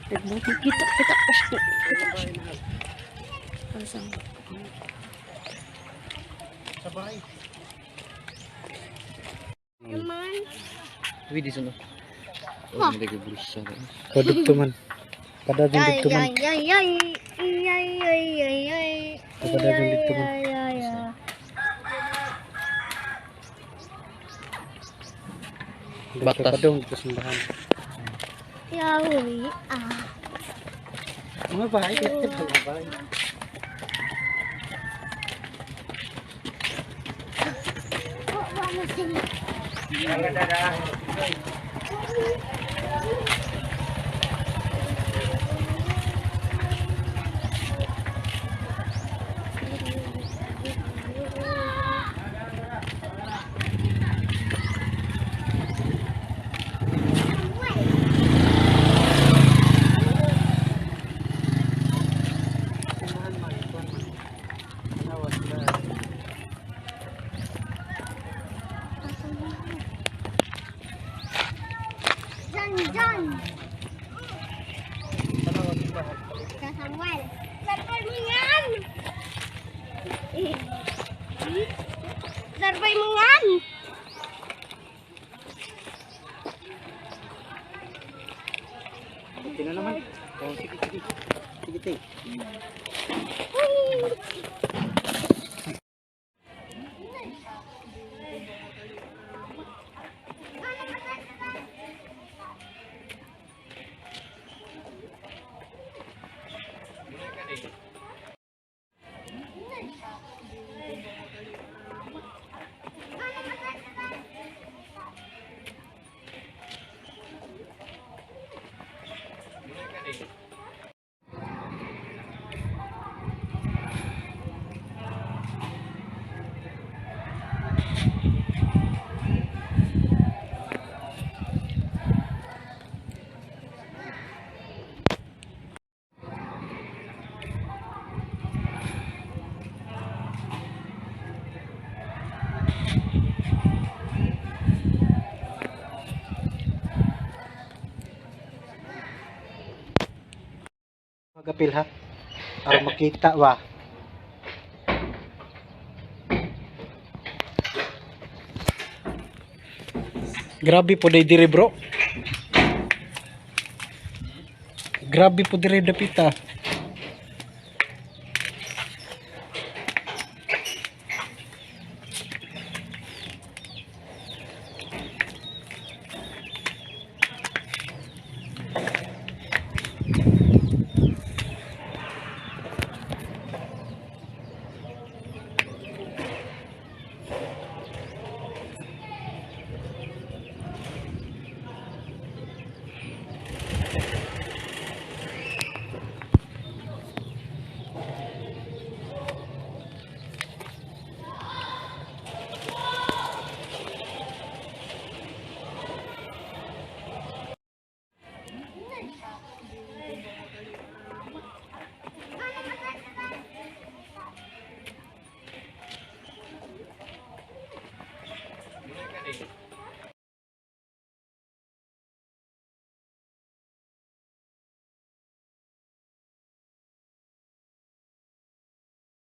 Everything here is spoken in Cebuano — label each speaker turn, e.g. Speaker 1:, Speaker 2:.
Speaker 1: Nagbuti kita kita kita. Asa?
Speaker 2: Sa bahay.
Speaker 1: Naman.
Speaker 3: Pwede sa no. Oh, hindi ko bulsa.
Speaker 2: Padugto man. Padagong
Speaker 1: Ay
Speaker 2: dito man.
Speaker 1: ay ay ay ay ay ay ay.
Speaker 2: Padagong dito man.
Speaker 1: Ay ay ay.
Speaker 3: Batas.
Speaker 2: Padong dito simbahan.
Speaker 1: Yawi ah.
Speaker 2: Mga bahay, mga bahay.
Speaker 1: Jan Jan. Sa Samuel. Sarbay mo yan! Sarbay mo yan!
Speaker 2: Okay na naman. Oh, sige, sige. Sige, ting. Magapil ha. Para makita ba. Grabe po day dire, bro. Grabe po dire dapita.